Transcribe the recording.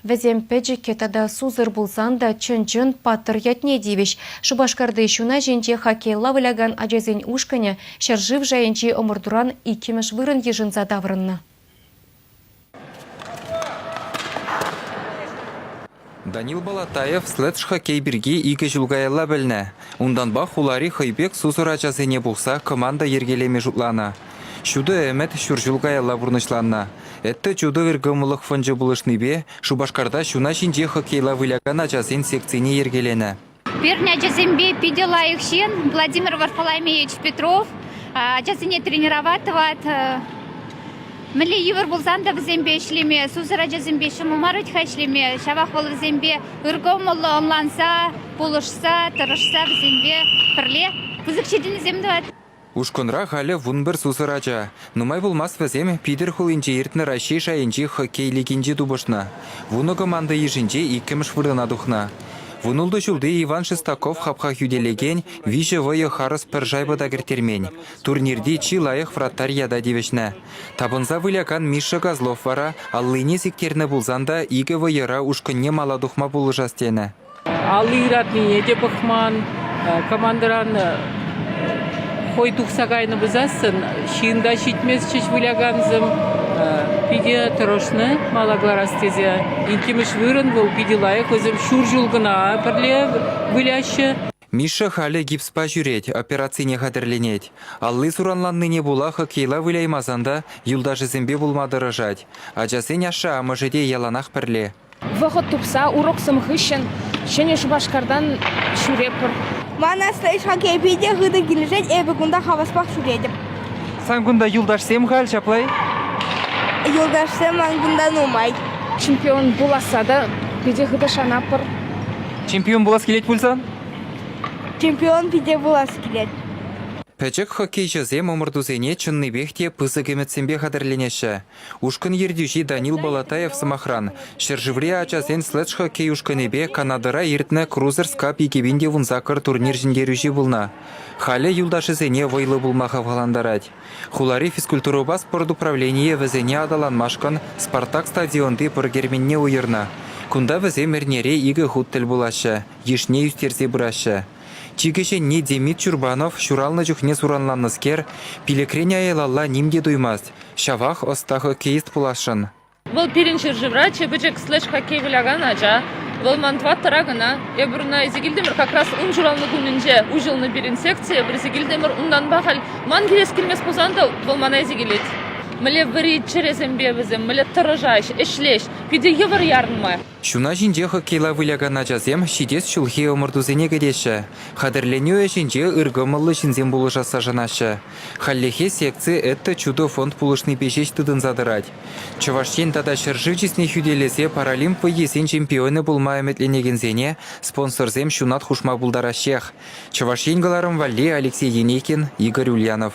Вӗсем пӗчӗккӗ тата сусӑр пулсан та чӑн-чӑн паттӑр ятне тивӗҫ. Шупашкарти ҫуна ҫинче хоккейла вылякан ачасен ушкӑнӗ ҫӗршыв шайӗнчи ӑмӑртуран иккӗмӗш вырӑн йышӑнса таврӑннӑ. Данил Балатаев следж-хоккей пирки икӗ ҫул каялла пӗлнӗ. Унтанпа хулари хӑй пек сусӑр ачасене пухса команда йӗркелеме шутланӑ. Ҫутӑ ӗмӗт ҫур ҫул каялла пурнӑҫланнӑ. Этте чудо ыркӑмӑллӑх фончӗ пулӑшнипе Шупашкарта ҫуна ҫинче хоккейла вылякан ачасен секцине йӗркеленӗ. Пирӗн ачасемпе питӗ лайӑх ҫын Владимир Варфоломеевич Петров ачасене тренировать тӑвать. Мӗнле йывӑр пулсан та вӗсемпе ӗҫлеме, сусӑр ачасемпе ҫӑмӑл мар вӗт-ха ӗҫлеме. Ҫавах вӑл вӗсемпе ыркӑмӑллӑ ӑнланса, пулӑшса, тӑрӑшса вӗсемпе пӗрле пысӑк ҫитӗнӳсем тӑвать. Ушкӑнра халӗ 11 сусӑр ача. Нумай пулмасть вӗсем Питӗр хулинче иртнӗ Раҫҫей шайӗнчи хоккей лигинче тупӑшнӑ. Вунӑ команда йышӗнче иккӗмӗш вырӑна тухнӑ. Вунултӑ ҫулти Иван Шестаков хапха хӳтӗлекен виҫӗ вӑйӑ харӑс пӗр шайба та кӗрттермен. Турнирти чи лайӑх вратарь ята тивӗҫнӗ. Тапӑнса вылякан Миша Козлов вара аллине сиктернӗ пулсан та икӗ вӑйӑра ушкӑнне мала тухма пулӑшас тенӗ. Алли ыратнине те пӑхман, командӑран хӑй тухса кайнӑ пулсассӑн ҫын та ҫитместчӗҫ вылякансем. Питӗ тӑрӑшнӑ мала кӑларас тесе. Иккӗмӗш вырӑн вӑл питӗ лайӑх. Вӗсем ҫур ҫул кӑна пӗрле выляҫҫӗ. Миша халӗ гипспа ҫӳрет, операцине хатӗрленет. Алли суранланнине пула хоккейла выляймасан та юлташӗсемпе пулма тӑрӑшать. Ачасен ашшӗ-амӑшӗ те яланах пӗрле. Вӑхӑт тупса уроксем хыҫҫӑн Ҫӗнӗ Шупашкартан ҫӳретпӗр. Мана хоккей питӗ хытӑ килӗшет, эпӗ кунта хаваспах ҫӳретӗп. Сан кунта юлташсем халь ҫапла-и? Юлташсем ман кунта нумай. Чемпион пуласса та питӗ хытӑ шанатпӑр. Чемпион пулас килет пулсан? Чемпион питӗ пулас килет. Пӗчӗк хоккейҫӑсем ӑмӑртусене чӑннипех те пысӑк ӗмӗтсемпе хатӗрленеҫҫӗ. Ушкӑн ертӳҫи Данил Болотаев, сӑмахран, ҫӗршыври ачасен следж-хоккей ушкӑнӗпе Канадӑра иртнӗ Крузерс Cup 2018 турнир ҫӗнтерӳҫи пулнӑ. Халӗ юлташӗсене вӑйлӑ пулма хавхалантарать. Хулари физкультурӑпа спорт управленийӗ вӗсене аталанмашкӑн «Спартак» стадионти пӑр керменне уйӑрнӑ. Кунта вӗсем эрнере икӗ хут тӗл пулаҫҫӗ, йышне ӳстерсе пыраҫҫӗ. Чи кӗҫӗнни Демид Чурбанов ҫуралнӑ чухне суранланнӑскер, пилӗкрен аялалла ним те туймасть, ҫавах ӑста хоккеист пуласшӑн. Вӑл пирӗн ҫӗршывра чи пӗчӗк следж-хоккей вылякан ача. Вӑл ман тӑваттӑра кӑна. Эпир ӑна илсе килтӗмӗр как раз ун ҫуралнӑ кунӗнче уҫӑлнӑ пирӗн секци. Эпир илсе килтӗмӗр. Унтанпа халь ман килес килмест пулсан та вӑл мана илсе килет. Мӗнле вӗри чӗресемпе вӗсем, мӗнле тӑрӑшаҫ, ӗҫлеҫ. Питӗ йывӑр ярӑнма. Ҫуна ҫинче хоккейла вылякан ачасем ҫитес ҫулхи ӑмӑртусене кӗтеҫҫӗ. Хатӗрленӳ ӗҫӗнче ыркӑмӑллӑ ҫынсем пулӑшасса шанаҫҫӗ. Хальлӗхе секци «Это чудо» фонд пулӑшнипе ҫеҫ тытӑнса тӑрать. Чӑваш Ен тата ҫӗршыв чысне хӳтӗлесе Паралимп вӑййисен чемпионӗ пулма ӗмӗтленекенсене спонсорсем ҫунат хушма пултараҫҫех. Чӑваш Ен кӑларӑм валли Алексей Енейкин, Игорь Ульянов.